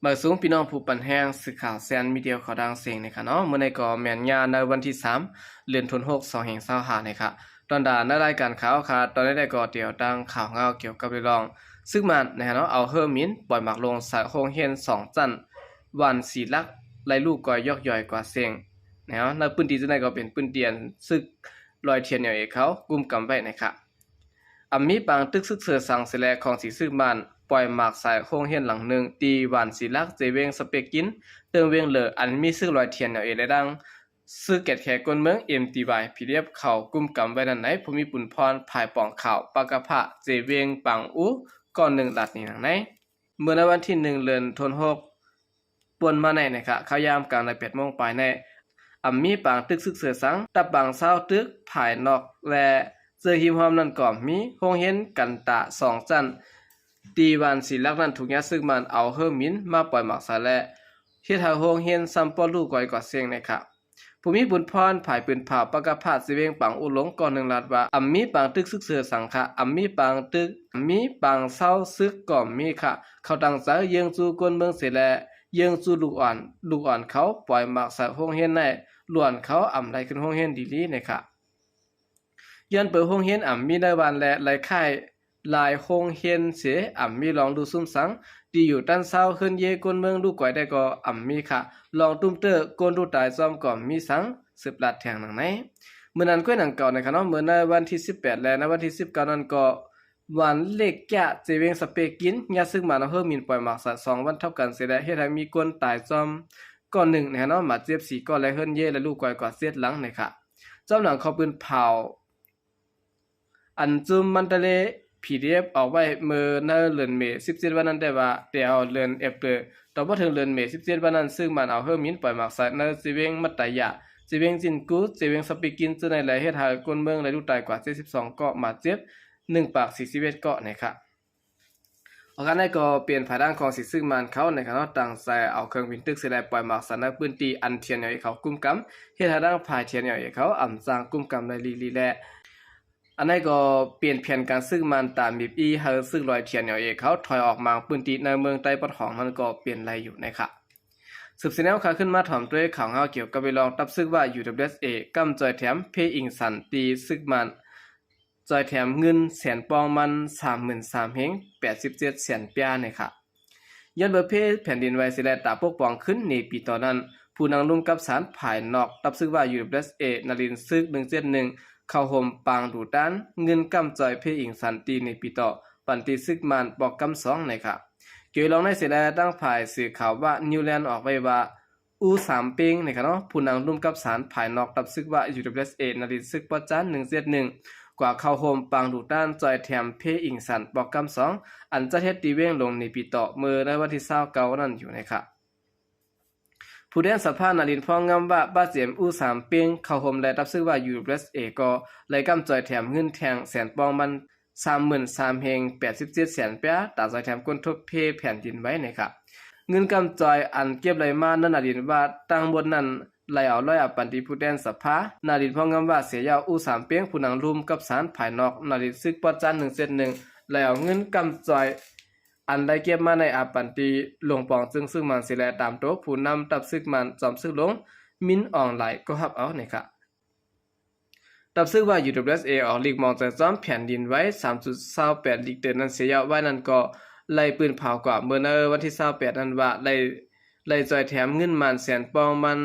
ມາສູງພີ່ນ້ອງຜູ້ປັນແຮງ ສື່ຂ່າວແຊນມີດຽວເຂົ້າດັງເສັງນີ້ຄະເນາະ. ມື້ນີ້ກໍແມ່ນຍາມໃນວັນທີສາມ ເດືອນ ຫົກ ສອງພັນຊາວຫ້ານີ້ຄະ. ຕອນດາໃນລາຍການຂ່າວຄະ ຕອນນີ້ໄດ້ກໍຕຽວຕັ້ງຂ່າວງາວກ່ຽວກັບເລື່ອງ ຊຶກມານນະເນາະ ເອົາເຮີມິນປ່ອຍໝາກລົງໃສ່ໂຮງຮຽນສອງຊັ້ນ ບ້ານສີຫຼັກ ໄລ່ລູກກອຍຢອກຢອຍກວ່າເສັງນະເນາະ. ໃນພື້ນທີ່ຈຸດນັ້ນກໍເປັນພື້ນທີ່ອັນຊຶກລອຍ ທີເອັນແອລເອ ເຂົາກຸມກຳໄວ້ນະຄະ. ອຳມີປາງຕຶກຊຶກເສີສັງເສແລຂອງສີຊຶກມານ ປ່ອຍໝາກໃສ່ໂຮງຮຽນຫຼັງໜຶ່ງ ທີ່ບ້ານສີຫຼັກ ເຈວຽງສະເປກິນ ເຕີງວຽງເລີ ອັນມີຊຶກລອຍ ທີເອັນແອລເອ ແລະ ດັ່ງຊຶກແກດແຂນກົນເມືອງ ເອັມທີວາຍ ພີດີເອັຟ ເຂົາກຸມກຳໄວ້ນັ້ນໃນ ຜູ້ມີບຸນພອນ ຝ່າຍປ້ອງກັນຂ່າວ ປະກະພະ ເຈວຽງປາງອູ ກ່ອນໜຶ່ງ ລາດນີ້ດັ່ງໃນ. ເມື່ອໃນວັນທີໜຶ່ງ ເດືອນ ຫົກ ປ່ນມາໃນນະຄະ ເຂົ້າຍາມກາງໃນ ແປດໂມງປາຍໃນ ອຳມີປາງຕຶກຊຶກເສີສັງ ຕັບບັງຊາວຕຶກພາຍນອກ ແລະ ເຊິ່ງຮິມຮ່ອມນັ້ນກໍມີໂຮງຮຽນກັນຕາສອງຊັ້ນ ທີ່ບ້ານສີຫຼັກນັ້ນ ຖືກຍາຊຶກມານເອົາເຮີມິນມາປ່ອຍໝາກໃສ່ ແລະ ເຮັດໃຫ້ໂຮງຮຽນຊ້ຳປ້ອນລູກກອຍກວ່າເສັງນະຄະ. ຜູ້ມີບຸນພອນ ຝ່າຍປືນເຜົາ ປະກະພະ ເຈວຽງປາງອູ ລົງກ່ອນໜຶ່ງ ລາດວ່າ ອຳມີປາງຕຶກຊຶກເສີສັງຄະ ອຳມີປາງຕຶກ ອຳມີປາງຊາວຊຶກກໍມີຄະ. ເຂົາຕັ້ງໃຈເຢີ້ງຈູ່ກົນເມືອງເສແລ ເຢີ້ງຈູ່ລູກອ່ອນ ລູກອ່ອນເຂົາ ປ່ອຍໝາກໃສ່ໂຮງຮຽນໃນ ຫຼວນເຂົາອຳໄດ້ຂຶ້ນໂຮງຮຽນດີໆນະຄະ. ຍ້ອນເປີໂຮງຮຽນອຳມີໃນບ້ານ ແລະ ໄລ່ຄ້າຍ ຫຼາຍໂຮງຮຽນເສ ອຳມີລອງດູຊຸມສັງ ທີ່ຢູ່ຕັນເຊົາເຮືອນເຢກົນເມືອງລູກກອຍໄດ້ກໍອຳມີຄະ. ລອງຕຸ້ມເຕີ້ ກົນລູກຕາຍຊອມກໍມີສັງ ສືບລາດແທງດັ່ງໃນ. ມື້ນັ້ນກ້ວຍໜັງເກົ່ານະຄະເນາະ ເມື່ອໃນວັນທີສິບແປດ ແລະ ໃນວັນທີສິບເກົ້ານັ້ນກໍ ບ້ານເລກກະ ເຈວຽງສະເປກິນ ຍາຊຶກມານເອົາເຮີມິນປ່ອຍໝາກໃສ່ສອງວັນທັບກັນເສແລ ເຮັດໃຫ້ມີຄົນຕາຍຊອມ ກ່ອນໜຶ່ງນະຄະເນາະ ບາດເຈັບສີ່ກ່ອນ ແລະ ເຮືອນເຢ ແລະ ລູກກອຍກວ່າເຈັດຫຼັງນະຄະ. ຈອມຫຼັງເຂົາປືນເຜົາ ອັນຈຸ້ມມັນຕະເລ ພີດີເອັຟ ອອກໄວ້ເມື່ອໃນເດືອນເມ ສິບເຈັດວັນນັ້ນໄດ້ວ່າ ແຕ່ເອົາເດືອນເອບເປີ ຕໍ່ມາເຖິງເດືອນເມ ສິບເຈັດວັນນັ້ນ ຊຶກມານເອົາເຮີມິນປ່ອຍໝາກໃສ່ໃນເຈວຽງມັດຕາຍາ ເຈວຽງຈິນກູ ເຈວຽງສະເປກິນ ເຈົ້າໃນ ແລະ ເຮັດໃຫ້ຄົນເມືອງ ແລະ ລູກຕາຍກວ່າເຈັດສິບສອງເກາະ ບາດເຈັບໜຶ່ງປາກສີ່ສິບເອັດເກາະນະຄະ. ອອກການໃນກໍເປັນພາຍທາງຂອງສີຊຶກມານເຂົານະຄະເນາະ ຕັ້ງໃຈເອົາເຄື່ອງບິນຕຶກເສແລ ປ່ອຍໝາກໃສ່ໃນພື້ນທີ່ອັນ ທີເອັນແອລເອ ເຂົາກຸມກຳ ເຮັດໃຫ້ທາງຝ່າຍ ທີເອັນແອລເອ ເຂົາອຳຈາງກຸມກຳໄດ້ລີ່ໆ ແລະ ອັນໃດກໍເປັນແຜນການຊຶກມານຕາມບີບອີ່ໃຫ້ຊຶກລອຍ ທີເອັນແອລເອ ເຂົາຖອຍອອກມາງພື້ນທີ່ໃນເມືອງໃຕ້ປະທ້ອງນັ້ນກໍເປັນໄດ້ຢູ່ນະຄະ. ສືບສຽນແນວຂ່າວຂຶ້ນມາຖອມດ້ວຍຂ່າວງາວກ່ຽວກັບເລື່ອງ ຕັບຊຶກວ່າ ຢູດັບເບິນຢູເອັສເອ ກຳຈ່ອຍແຖມເພອິງສັນ ທີ່ຊຶກມານ ຈ່ອຍແຖມເງິນແສນປອງມັນ ສາມໝື່ນສາມເຮງ ແປດສິບເຈັດແສນປຽນະຄະ. ຍ້ອນເບີເພແຜ່ນດິນໄຫວເສແລ ຕາປົກປ້ອງຂຶ້ນເນປີຕໍນັ້ນ ຜູ້ນຳລົມກັບສານພາຍນອກ ຕັບຊຶກວ່າ ຢູດັບເບິນຢູເອັສເອ ນາລິນຊຶກ ໜຶ່ງເຈັດໜຶ່ງ ເຂົ້າໂຮມປາງດູຕານ ເງິນກຳຈ່ອຍເພອິງສັນ ທີ່ເນປີຕໍ ປັນຕີຊຶກມານປອກກຳສອງນະຄະ. ກ່ຽວລອງໃນເສແລ ທາງຝ່າຍສື່ຂ່າວວ່າ ນິວແລນ ອອກໄວ້ວ່າ ອູສາມເປັງນະຄະເນາະ ຜູ້ນຳລົມກັບສານພາຍນອກ ຕັບຊຶກວ່າ ຢູດັບເບິນຢູເອັສເອ ນາລິນຊຶກປອກກຳສອງ ໜຶ່ງເຈັດໜຶ່ງ ກວ່າເຂົ້າໂຮມປາງດູຕານ ຈ່ອຍແຖມເພອິງສັນ ປອກກຳສອງ ອັນຈັດເຮັດທີ່ວຽງຫຼວງເນປີຕໍ ເມື່ອໃນວັນທີຊາວເກົ້ານັ້ນຢູ່ນະຄະ. ຜູ້ແທນສະພາ ນາລິນ ພອງງາມວ່າ ປະເຈັມອູສາມເປັງ ເຂົ້າໂຮມ ແລະ ຕັບຊຶກວ່າ ຢູດັບເບິນຢູເອັສເອ ກໍໄດ້ກຳຈ່ອຍແຖມເງິນແທ່ງແສນປອງມັນ ສາມໝື່ນສາມເຮງ ແປດສິບເຈັດແສນປຽ ຕາຈ່ອຍແຖມກົນທົບເພແຜ່ນດິນໄຫວນະຄະ. ເງິນກຳຈ່ອຍອັນເກັບໄດ້ມານຳນາລິນວ່າ ທັງໝົດນັ້ນໄດ້ເອົາຮ້ອຍອາປັນຕີຜູ້ແທນສະພາ ນາລິນ ພອງງາມວ່າ ເສຍຍາວ ອູສາມເປັງ ຜູ້ນຳລົມກັບສານພາຍນອກ ນາລິນຊຶກປອກກຳສອງ ໜຶ່ງເຈັດໜຶ່ງ ໄດ້ເອົາເງິນກຳຈ່ອຍ ອັນໄດ້ເກັບມາໃນອາປັນຕີ ຫຼວງປອງຈຶ່ງຊຶກມານເສແລ ຕາມໂຕຜູ້ນຳຕັບຊຶກມານ ຈອມຊຶກຫຼວງ ມິນ ອອງໄລ ກໍຮັບເອົານະຄະ. ຕັບຊຶກວ່າ ຢູດັບເບິນຢູເອັສເອ ອອກລິກມອງເຈີຈອມແຜ່ນດິນໄຫວ ສາມຈຸດຊາວແປດລິກເຕີນັ້ນເສຍຍາວໄວ້ນັ້ນກໍໄດ້ປືນເຜົາກວ່າເມື່ອໃນວັນທີຊາວແປດນັ້ນວ່າ ໄດ້ ໄດ້ຈ່ອຍແຖມເງິນມານແສນປອງມັນ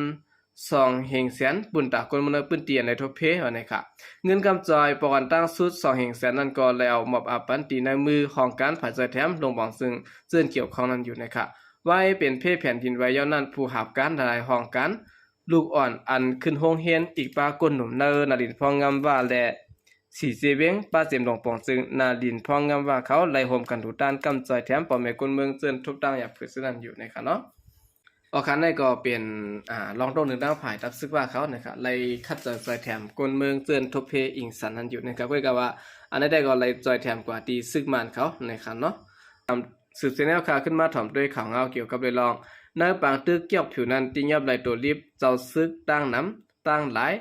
ສອງເຮງແສນ ປຸນຕາຄົນເມືອງໃນພື້ນທີ່ອັນໄດ້ທົບເພວ່ານະຄະ. ເງິນກຳຈ່ອຍປອກກັນຕັ້ງຊຸດ ສອງເຮງແສນນັ້ນກໍໄດ້ເອົາມອບອາປັນຕີໃນມືຫ້ອງການຝ່າຍຈ່ອຍແຖມ ລົງບອງຊຶ່ງເຈີນກ່ຽວຂ້ອງນັ້ນຢູ່ນະຄະ. ວ່າເປັນເພແຜ່ນດິນໄຫວຍ້ອນນັ້ນ ຜູ້ຮັບການຫຼາຍໆຫ້ອງການ ລູກອ່ອນອັນຂຶ້ນໂຮງຮຽນ ອີກປະກຸນໜຸ່ມເນີ ນາລິນ ພອງງາມວ່າ ແລະ ສີເຈວຽງ ປະເຈັມຫຼວງປອງຈຶ່ງ ນາລິນ ພອງງາມວ່າ ເຂົາໄດ້ໂຮມກັນດູຕານກຳຈ່ອຍແຖມພໍ່ແມ່ຄົນເມືອງເຈີນທົບຕັ້ງຢ່າງຜືດສະໜັ່ນຢູ່ນະຄະເນາະ. ອອກການໃນກໍເປັນ ອາ ລອງໂຕໜຶ່ງທາງຝ່າຍຕັບຊຶກວ່າເຂົານະຄະ ໄດ້ຂັດເຈີຈ່ອຍແຖມຄົນເມືອງເຈີນທົບເພອິງສັນນັ້ນຢູ່ນະຄະ. ເພິ່ນກໍວ່າ ອັນໃດໆກໍໄດ້ຈ່ອຍແຖມກວ່າທີ່ຊຶກມານເຂົານະຄະເນາະ. ສືບສຽນແນວຂ່າວຂຶ້ນມາຖອມດ້ວຍຂ່າວງາວກ່ຽວກັບເລື່ອງ ໃນປາງຕຶກກຽກຜິວນັ້ນ ຕີຍອບໄດ້ໂຕລິບເຈົ້າຊຶກຕ່າງນຳຕ່າງຫຼາຍ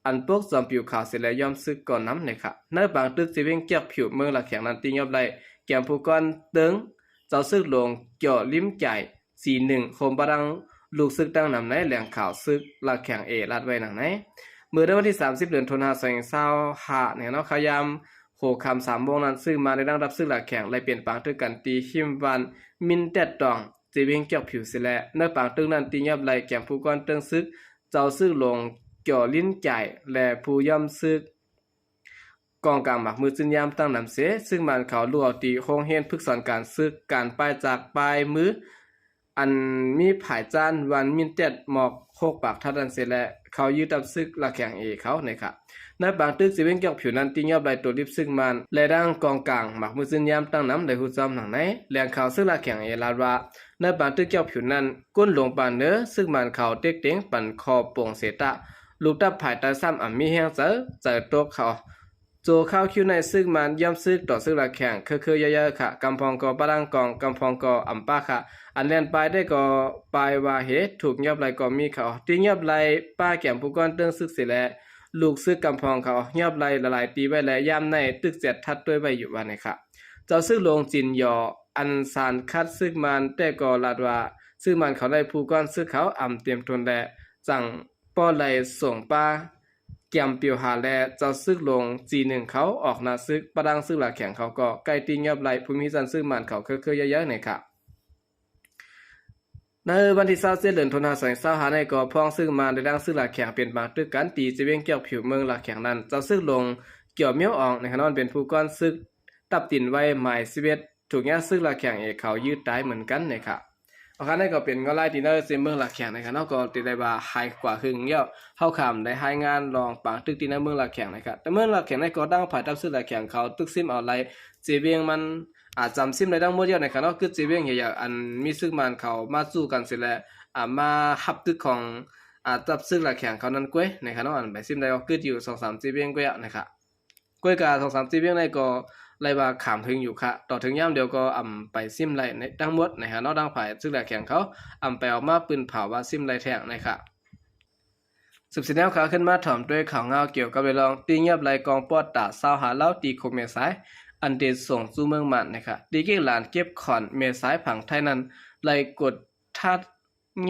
ອັນປົກຈອມປິວຂາວເສແລຍອມຊຶກກໍນຳນະຄະ. ໃນປາງຕຶກເຈວຽງກຽກຜິວເມືອງລະແຂງນັ້ນ ຕີຍອບໄດ້ແກມຜູ້ກອນເຕີງ ເຈົ້າຊຶກຫຼວງ ເກາະລິມຈາຍ ຈີໜຶ່ງ ໂຮມປະດັງລູກຊຶກຕັ້ງນຳໃນ ແຫຼ່ງຂ່າວຊຶກລາກແຂ່ງເອ ລາດໄວ້ດັ່ງໃນ. ມື້ໃນວັນທີສາມສິບ ເດືອນຕຸລາ ສອງພັນຊາວຫ້າ ນີ້ເນາະ ຂ່າວຍາມຫົວຄ່ຳສາມໂມງນັ້ນ ຊຶກມານ ແລະ ດັງດັບຊຶກລາກແຂ່ງ ໄລ່ເປັນປາງຕຶກກັນ ທີ່ຮິມບ້ານມິນແຕດຕອງ ເຈວຽງຈອກຜິວເສຍແລ້ວ. ໃນປາງຕຶກນັ້ນ ຕີຍອບໄລ່ແກມຜູ້ກອນເຕີງຊຶກ ເຈົ້າຊຶກຫຼວງ ເກາະລິມຈາຍ ແລະ ຜູ້ຍອມຊຶກ ກອງກາງໝາກມືຈືນຍາມຕັ້ງນຳເສ ຊຶກມານເຂົາລຸກເອົາຕີໂຮງຮຽນຝຶກສອນການຊຶກ ການປ້າຍຈາກປ້າຍມື ອັນມີຜາຍຈ້ານວັນມິນແຕດໝອກຫົກປາກທັດນັ້ນເສ ແລະ ເຂົາຍຶດດັບຊຶກລາກແຂ່ງເອເຂົາໃນຂະ ໃນປາງຕຶກ ເຈວຽງຈອກຜິວນັ້ນ ຕີຍອບໄລ່ໂຕລິບຊຶກມານ ແລະ ດັ່ງກອງກາງໝາກມືຈືນຍາມຕັ້ງນຳໄດ້ຮູ້ຈ້ອມດັ່ງໃນ. ແຫຼ່ງຂ່າວຊຶກລາກແຂ່ງເອລາດວ່າ ໃນປາງຕຶກຈອກຜິວນັ້ນ ກົ້ນຫຼວງປານເໜີ ຊຶກມານເຂົາເຕັກເຕັງປັນຄໍໂປ່ງເສຕະ ລູກດັບຜາຍໃຕ້ຊ້ຳອຳມີແຮງໃຈ ໃຈຕົກເຂົາ ໂຈຄາວຄິວໃນຊຶກມານ ຍ່ອມຊຶກຕໍ່ຊຶກລາແຂ່ງ ເຄືໆ ເຍີ້ໆ ຂະ ກຳພອງກໍປະດັງກອງ ກຳພອງກໍອຳປາຂະ ອັນແລ່ນປາຍໄດ້ກໍປາຍວ່າເຫ ຖືກຍອບໄລ່ກໍມີຂະ ຕີຍອບໄລ່ປ້າແກມຜູ້ກອນເຕີງຊຶກເສແລະ ລູກຊຶກກຳພອງເຂົາຍອບໄລ່ລະລາຍຕີໄວ້ ແລະ ຍາມໃນຕຶກແຈດທັດດ້ວຍໄວ້ຢູ່ວ່າໃນຂະ ເຈົ້າຊຶກຫຼວງຈີນຢໍ ອັນສານຂັດຊຶກມານ ແຕ່ກໍລາດວ່າ ຊຶກມານເຂົາໄດ້ຜູ້ກອນຊຶກເຂົາອຳເຕັມທົນ ແລະ ຈັ່ງ ກໍໄລ່ສົ່ງປ້າແກມປິວຫາ ແລະ ເຈົ້າຊຶກຫຼວງຈີໜຶ່ງເຂົາອອກໜ້າຊຶກ ປະດັງຊຶກລາແຂ່ງເຂົາກໍໃກ້ຕີຍອບໄລ່ ພູມີຈັນຊຶກມານເຂົາເຄີໆ ເຍີ້ໆ ໃນຂະ ໃນວັນທີຊາວເຈັດ ເດືອນຕຸລາ ສອງພັນຊາວຫ້າ ໃນກໍພ້ອງຊຶກມານ ແລະ ດັງຊຶກລາແຂ່ງເປັນປາງຕຶກກັນ ທີ່ເຈວຽງຈອກຜິວເມືອງລາແຂ່ງນັ້ນ ເຈົ້າຊຶກຫຼວງກຽວມຽວອອງ ໃນຂະນອນເປັນຜູ້ກອນຊຶກ ຕັບຕິນໄວ້ໝາຍສິບເອັດ ຖືກຍາຊຶກລາແຂ່ງເອເຂົາຢືດຕາຍເໝືອນກັນໃນຂະ ອາຄານໃນກໍເປັນງອລາຍທີ່ໃນເຊເມືອງລາແຂ່ງໃນຂະເນາະ ກໍທີ່ໄດ້ວ່າຫາຍກວ່າຫຶງແລ້ວ ເຮົາຄຳໄດ້ລາຍງານລອງປາງຕຶກທີ່ໃນເມືອງລາແຂ່ງໃນຂະ ແຕ່ເມືອງລາແຂ່ງໃນກໍດັ່ງຝ່າຍທັບຊຶກລາແຂ່ງເຂົາຕຶກຊິມເອົາໄລ່ເຈວຽງມັນ ອາ ຈຳຊິມໄດ້ທັງໝົດແລ້ວໃນຂະເນາະ ຄືເຈວຽງໃຫຍ່ໆ ອັນມີຊຶກມານເຂົາມາສູ້ກັນເສແລະ ອາ ມາຮັບຕຶກຂອງ ອາ ທັບຊຶກລາແຂ່ງເຂົານັ້ນກ້ວຍໃນຂະເນາະ ອັນໄປຊິມໄດ້ກໍຄືຢູ່ສອງສາມເຈວຽງກ້ວຍໃນຂະ ກ້ວຍກາສອງສາມຈີບວຽງໃນກໍໄລ່ວ່າຂາມເຖິງຢູ່ຂະ ຕໍ່ເຖິງຍາມດຽວກໍອຳໄປຊິມໄລ່ໃນທັງໝົດໃນຂະເນາະ ທາງຝ່າຍຊຶກແລແຂງເຂົາອຳໄປອອກມາປືນເຜົາວ່າຊິມໄລ່ແທ້ງໃນຂະ. ສືບສຽນແນວຂາວຂຶ້ນມາຖອມດ້ວຍຂ່າວງາວກ່ຽວກັບເລື່ອງຕີງຽບໄລ່ກອງປອດຕາຊາວຫາລາວຕີໂຄກແມ່ສາຍ ອັນເດສົ່ງສູ່ເມືອງມານໃນຂະ ຕີເກັກຫຼານເກັບຂອນແມ່ສາຍຝັ່ງໄທນັ້ນ ໄລ່ກົດທັດ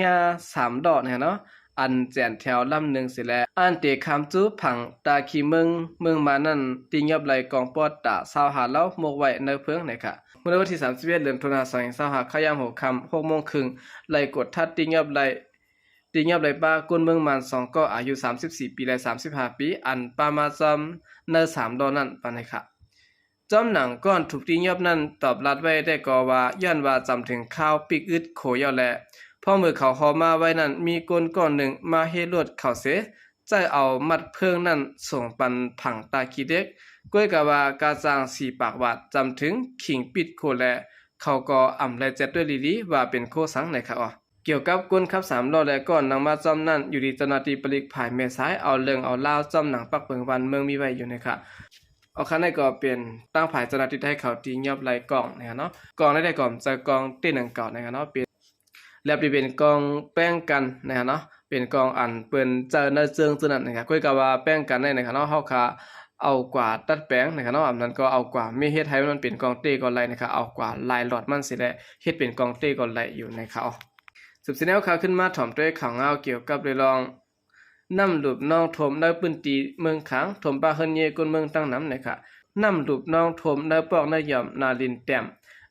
ຍາສາມລໍ້ນີ້ເນາະ ອັນແຈນແຖວລຳໜຶ່ງເສແລະ ອັນເຕຄາມຈູ່ຜັງຕາຄີເມືອງ ເມືອງມານນັ້ນ ຕີງຽບໄລ່ກອງປອດຕາຊາວຫາລາວໝົກໄວ້ໃນເພີງໃນຂະ. ມື້ວັນທີສາມສິບເອັດ ເດືອນຕຸລາ ສອງພັນຊາວຫ້າ ຄ່າຍາມຫົວຄ່ຳ ຫົກໂມງເຄິ່ງ ໄລ່ກົດທັດຕີງຽບໄລ່ ຕີງຽບໄລ່ປ້າກົ້ນເມືອງມານສອງກໍອາຍຸສາມສິບສີ່ປີ ແລະ ສາມສິບຫ້າປີ ອັນປາມາຈອມໃນສາມລໍ້ນັ້ນປານໃດຂະ. ຈອມໜັງກ້ອນຖືກຕີງຽບນັ້ນຕອບລັດໄວ້ແຕ່ກໍວ່າ ຍ້ອນວ່າຈຳເຖິງຄາວປິກອຶດໂຄຍາວແລະ ພໍເມື່ອເຂົາຫໍ່ມາໄວ້ນັ້ນ ມີກົ້ນກ້ອນໜຶ່ງມາເຮໂລດເຂົາເສ ໃຊ້ເອົາມັດເພີງນັ້ນສົ່ງປັນຜັງຕາຂີ້ເດັກ ກ້ວຍກະວ່າກາຈ້າງສີ່ປາກບາດ ຈຳເຖິງຂີງປິດໂຄແລະ ເຂົາກໍອຳໄລ່ແຈດດ້ວຍລີລີວ່າເປັນໂຄສັງໃນຂະອອ. ກ່ຽວກັບຄົນຂັບສາມລໍ້ ແລະ ກໍນັ່ງມາຈອມນັ້ນ ຢູ່ທີ່ເຈົ້າໜ້າທີ່ປະລິກພາຍແມ່ສາຍ ເອົາເລື່ອງເອົາລາວຈອມໜັງປັກເບິ່ງບ້ານເມືອງມີໄວ້ຢູ່ໃນຂະ. ອອກຂະໄນກໍເປັນທາງພາຍເຈົ້າໜ້າທີ່ໄທເຂົາຕີງຽບໄລ່ກ້ອງນະຄະເນາະ ກ້ອງໃດໆກໍຈະກ້ອງເຕະໜັງເກົ່ານະຄະເນາະ ເປັນ ແລະ ທີ່ເປັນກ້ອງແປ້ງກັນນະຄະເນາະ ເປັນກ້ອງອັນເພິ່ນໃຊ້ໃນເຊີງເທື່ອນັ້ນນະຄະ ກ້ວຍກະວ່າແປ້ງກັນໄດ້ນະຄະເນາະ ເຮົາກະເອົາກວາດດັດແປງນະຄະເນາະ ອັນນັ້ນກໍເອົາກວາດເມເຮັດໃຫ້ມັນເປັນກ້ອງເຕະກໍໄດ້ນະຄະ ເອົາກວາດລາຍຫຼອດມັນເສແລະ ເຮັດເປັນກ້ອງເຕະກໍໄດ້ຢູ່ໃນຂະ. ສືບສຽນແນວຂາວຂຶ້ນມາຖອມດ້ວຍຂ່າວງາວກ່ຽວກັບເລື່ອງນ້ຳຫຼຸບນອງຖ້ວມໃນພື້ນທີ່ເມືອງຂາງ ຖ້ວມບ້ານເຮືອນເຍ ຄົນເມືອງຕັ້ງນຳໃນຂະ. ນ້ຳຫຼຸບນອງຖ້ວມໃນປອກໃນຫຍ່ອມນາລິນແຕ້ມ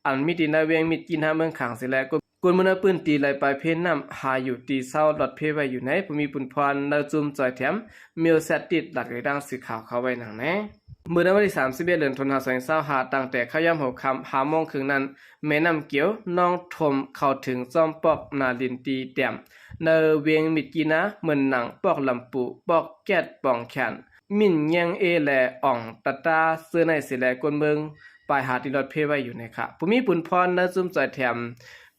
ອັນມີທີ່ໃນວຽງມິດກີນາເມືອງຂາງເສແລະ ຄົນເມືອງໃນພື້ນທີ່ໄຫຼໄປເພນ້ຳ ຫາຢູ່ທີ່ເຊົາລອດເພໄວ້ຢູ່ໃນ ຜູ້ມີບຸນພອນໃນຈຸ້ມຈອຍແຖມ ເມວແຊດຕິດ ລາດກະດັງສີຂາວເຂົ້າໄວ້ໜັງແນ່. ມື້ໃນວັນທີສາມສິບເອັດ ເດືອນຕຸລາ ສອງພັນຊາວຫ້າ ຕັ້ງແຕ່ຄ່າຍາມຫົວຄ່ຳ ຫ້າໂມງເຄິ່ງນັ້ນ ແມ່ນ້ຳກຽວນອງຖ້ວມເຂົ້າເຖິງຈອມປອກນາລິນຕີແຕ້ມ ໃນວຽງມິດກີນາ ເໝືອນໜັງ ປອກລຳປູ ປອກແກ້ດ ປອງແຂນ ມິ້ນແຍງເອ ແລະ ອອງຕະຕາ ເຊີ້ໃນເສແລະ ຄົນເມືອງປາຍຫາທີ່ລອດເພໄວ້ຢູ່ໃນຂະ. ຜູ້ມີບຸນພອນໃນຈຸ້ມຈອຍແຖມ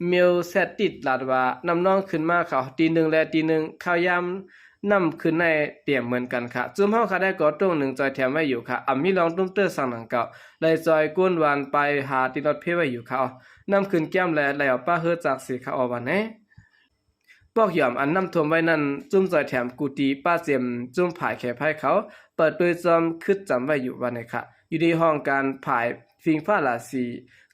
ເມວແຊດຕິດ ລາດວ່າ ນ້ຳນອງຂຶ້ນມາເຂົ້າຕີໜຶ່ງ ແລະ ຕີໜຶ່ງ ຄາວຍາມ ນ້ຳຂຶ້ນໃນຕຽມເໝືອນກັນຂະ ຈຸ້ມເຮົາຂະໄດ້ກໍຕົງໜຶ່ງຈອຍແຖມໄວ້ຢູ່ຂະ ອຳມີລອງຕຸ້ມເຕີສັງໜັງເກົ່າ ໄດ້ຈອຍກົ້ນວານໄປຫາຕີລອດເພໄວ້ຢູ່ຂະ ນ້ຳຂຶ້ນແກ້ມແລະໄຫຼອອກປາເຮີຈາກສີຂະອອກວ່າແນ່. ປອກຫຍ່ອມອັນນ້ຳຖ້ວມໄວ້ນັ້ນ ຈຸ້ມຈອຍແຖມກູຕີປ້າເຈັມ ຈຸ້ມຜາຍແຂໄພເຂົາ ປະຕຸ້ຍຈອມຄຶດຈຳໄວ້ຢູ່ວ່າແນ່ຂະ ຢູ່ໃນຫ້ອງການຜາຍຟິງຟ້າລາສີ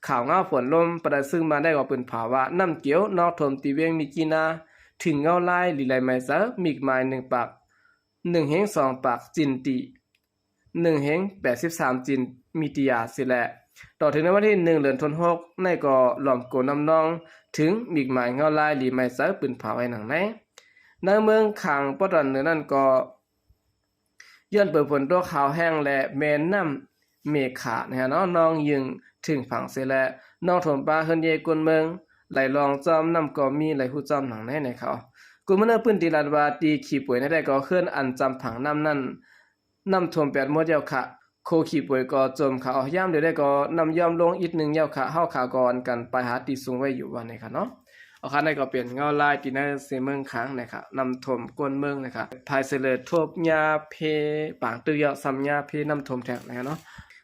ຂ່າວເງົາຝົນລົມປະໄດຊຶ້ງມາໄດ້ກໍປືນເຜົາວ່າ ນ້ຳກຽວນອກຖ້ວມຕີວຽງມິກິນາ ເຖິງເງົາລາຍ ລີໄລໄມເຊີ ມິກມາຍໜຶ່ງປາກ ໜຶ່ງເຮັງສອງປາກ ຈິນຕີ ໜຶ່ງເຮັງແປດສິບສາມ ຈິນ ມີຕິຍາ ຊີ້ແຫຼະ. ຕໍ່ເຖິງໃນວັນທີໜຶ່ງ ເດືອນທັນວາ ຫົກ ໃນກໍລອມໂກນ້ຳນອງ ເຖິງມິກມາຍເງົາລາຍ ລີໄມເຊີ ປືນເຜົາໄວ້ໜັງໃນ. ໃນເມືອງຂາງປອກຕອນເໜືອນັ້ນກໍ ຍ້ອນເປີດຝົນຕົກຫາວແຮງ ແລະ ແມ່ນ້ຳເມຂານະເນາະ ນອງຢືງເຖິງຝັ່ງເສຍແລ້ວ ນອກຖ້ວມບ້ານເຮືອນເຍກົນເມືອງ ໄຫຼລ່ອງຈ້ອມນ້ຳກໍມີ ໄຫຼຮູ້ຈ້ອມໜັງໃນໃນເຂົາ. ກຸນເມືອງໃນພື້ນທີ່ລາດວ່າ ທີ່ຂີ້ປວຍໃນໄດ້ກໍເຮືອນອັນຈຳຝັ່ງນ້ຳນັ້ນ ນ້ຳຖ້ວມແປດໝົດແລ້ວຂະ ໂຄຂີ້ປວຍກໍຈົມຂະ ຍາມດຽວໄດ້ກໍນ້ຳຢ່ອມລົງອີກໜຶ່ງແລ້ວຂະ ເຮົາຂະກໍອັນກັນໄປຫາທີ່ສູງໄວ້ຢູ່ວ່າໃນຂະເນາະ. ເອົາຂະ ໃນກໍເປັນເງົາລາຍທີ່ໃນເຊເມືອງຂາງນະຄະ ນ້ຳຖ້ວມກົ້ນເມືອງນະຄະ ພາຍເສເລີທົບຍາເພປາງຕຶກເຍາະ ຊ້ຳຍາເພນ້ຳຖ້ວມແທ້ນະຄະເນາະ.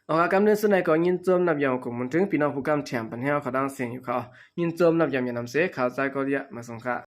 ເອົາຂະ ກຳເນີນສຸດໃນກໍຍິນຊົມນັບຢອງກົງບຸນເຖິງ ພີ່ນ້ອງຜູ້ກຳແຖມປັນແຮວເຂົາດັງສຽງຢູ່ເຂົາ ຍິນຊົມນັບຢອງຍານຳເສ ຂ່າວໃຈກໍລຽມາສົ່ງຂະ.